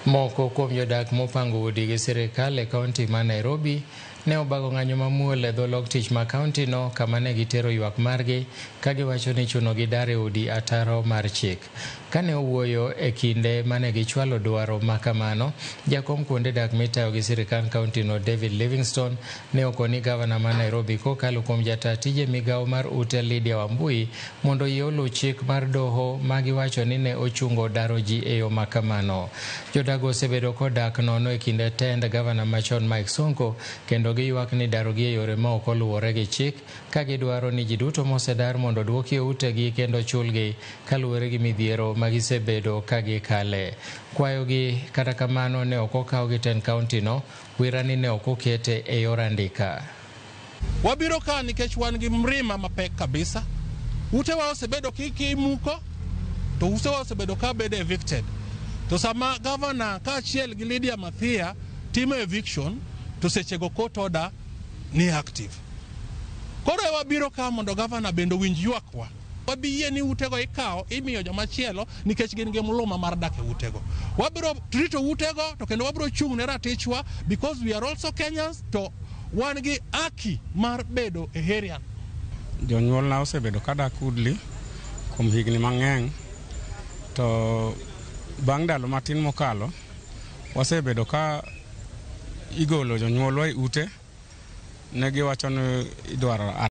Moko kuom jodak mopango udi gi sirikal e kaunti ma Nairobi ne obago ng'anyo mamuol e dho lok tich ma kaunti no kama ne gitero ywak margi ka giwacho ni chunogi dar e udi ataro mar chik. Kane owuoyo e kinde mane gichwalo dwaro ma kamano, jakom kuonde dak mitayo gi sirikand kaunti no David Livingstone ne okoni gavana ma Nairobi kokalo kuom jata tije migawo mar ute Lydia Wambui mondo oyie oluw chik mar doho ma giwacho ni ne ochungo daro ji e yo ma kamano. Jodago osebedo kodak nono e kinde tend gavana machon Mike Sonko kendo giywak ni darogi e yore ma ok oluwore gi chik ka gidwaro ni ji duto mosedar mondo oduoki e utegi kendo chulgi kaluwore gi midhiero ma gisebedo ka gikale. Kwayogi kata kamano ne ok okaw gi tend kaunti no, wira ni ne ok okete e yor andika. Wabiro ka nikech wan gi mrima mapek kabisa. Utewa osebedo kimuko to utewa osebedo ka bedo evicted. To sama gavana kaachiel gi Lydia Mathia timo eviction to sechego court order ni active. Koro e wabiro ka mondo gavana bende owinj ywakwa. Wabi yie ni utego ikawo imiyo joma chielo nikech gin gi mluma mar dak e utego. Wabiro rito utego to kendo wabiro chung' ne ratichwa because we are also Kenyans to wan gi haki mar bedo e area. Jonyuolna osebedo kadak Woodley kuom higni mang'eny to bang' ndalo matin mokalo wasebedo ka igolo jonyuolwa e ute ne giwacho ni idwaro